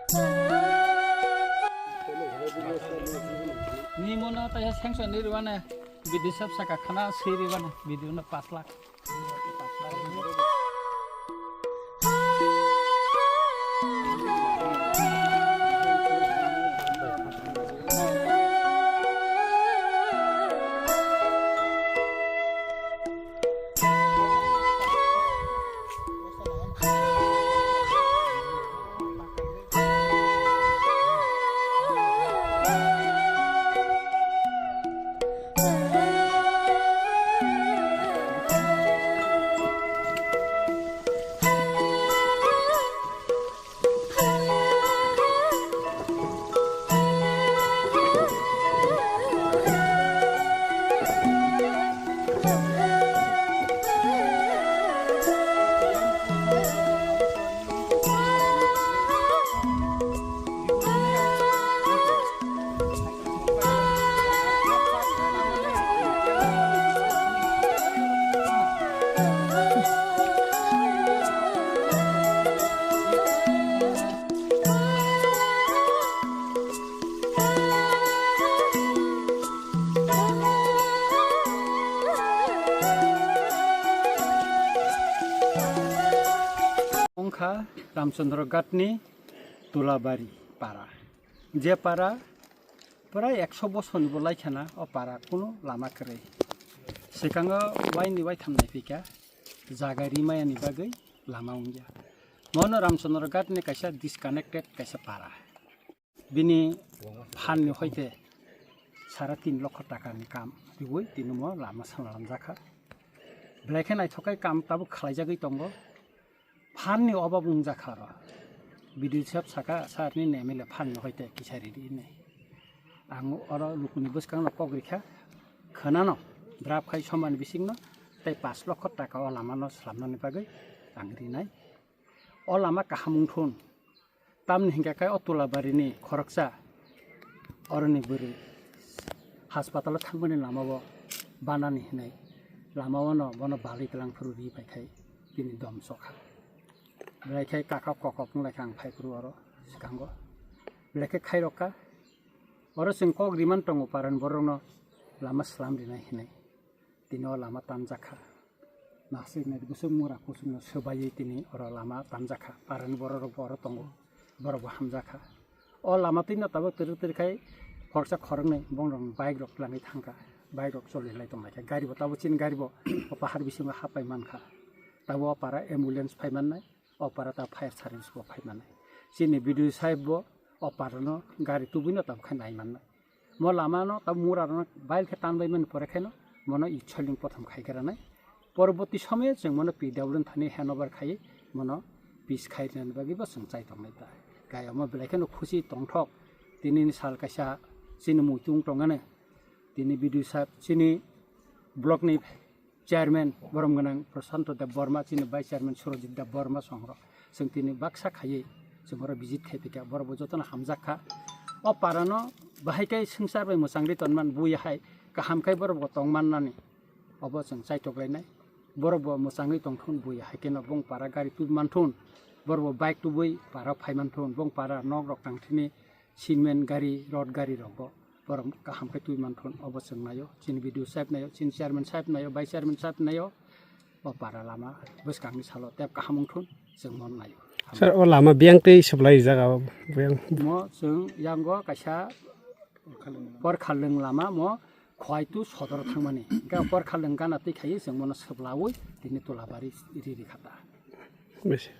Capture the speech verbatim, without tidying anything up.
Ni mono taisa sanction ni rwani, B D C saka khana swi rwani, B D O no pash lakh. Wngkha Ramchandra Ghatni Tulabari para. Je para prai ekso bosorni bo laikhana o para kunu lama kwrwi. Swkango waini waitham naiphikha, jaga rimayani bagwi lama wngya. Mono Ramchandra Ghatni kaisa disconnected kaisa para. Bini phanni hoite sara tin lokho takani kam riwi tini mo lama samlamjakha. Belai khe naithok khe kam tabuk khlaijagwi tongo. Phanni obab wngjakha oro. B D O sab saka, "Sir, nini M L A phanni hoite kisa ridi," hinwi. Ang oro lukuni bwskangno kok rikha, khwnano, draft khai somani bisingno tei pash lokho taka o lamano slamnani bagwi ang rinai. O lama kaham wngthun. Tamni hinkhe khe o Tulabarini khoroksa oroni bwrwi haspatalo thangmani lamao banani hinwi lamao no bono balwi twlang phuru ri pai khai bini dom sokha. Belai khe kakhok kokok wng lai kha ang phai phuru oro swkango. Belai khe khairok kha. Oro chwng kok riman tongo paran borokno lama slam rinai hinwi. Tini o lama tanjakha. Nasik nai bwswk mura kuchukno swbaiwi tini oro lama tanjakha. Parani borok rok bo oro tongo. Borok bo hamjakha. O lama twino tabuk twrwk twrwk khai khoroksa khoroknwi bongrok bike rok twlangwi thangkha. Bike rok choli lai tonglaikha. Gari bo tabuk chini gari bo o pahar bisingo hapai mankha. Tabuk o para ambulance phai mannai. O para ta fire service bo phai mannai. Chini B D O sahib bo o parano gari tubui no tabuk khai nai mannai. Mo lama no tabuk mura rok no bail khe tan bai mani pore khe no mono i soiling prothom khai gra nai. Poroboti somoyo chwng mono P W thani handover khai mono peace khai rwna bagwi bo chwng chai tong nai ta. Gai omo belai khe no khusi tongthok tini ni sal kaisa chini muitu wng tong ani tini B D O sahib chini block ni chairman borom gwnang Prashanto Deb Borma, chini vice chairman Surojit Deb Borma songrok. Chwng tini baksa khaiwi chwng oro visit khai phikha, borok bo jotono hamjak kha. O parano bahai khe swngchar bai mwchangwi tonman, bui hai kaham khai borok bo tong mannani obo chwng chaitok lainai. Borok bo mwchangwi tongthun, bui hai kheno bong para gari tubui manthun, borok bo bike tubui para phai manthun, bong para nok rok tangthini cement gari, rod gari rok bo borok kaham khe twi manthun, obo chwng naio, chini B D O sahib naio, chini chairman sahib naio, vice chairman sahib naio, o para lama bwskangni salo tep kaham wngthun chwng mon naio. Sir, o lama biyang tei supply jaga o biyang? Mo chwng yango kaisa Porkhalwng lama mo Khwaitu sodoro thangmani, hwnkhe Porkhalwng gana twi khaiwi chwng mono swplaui tini Tulabari riri khata. Bese.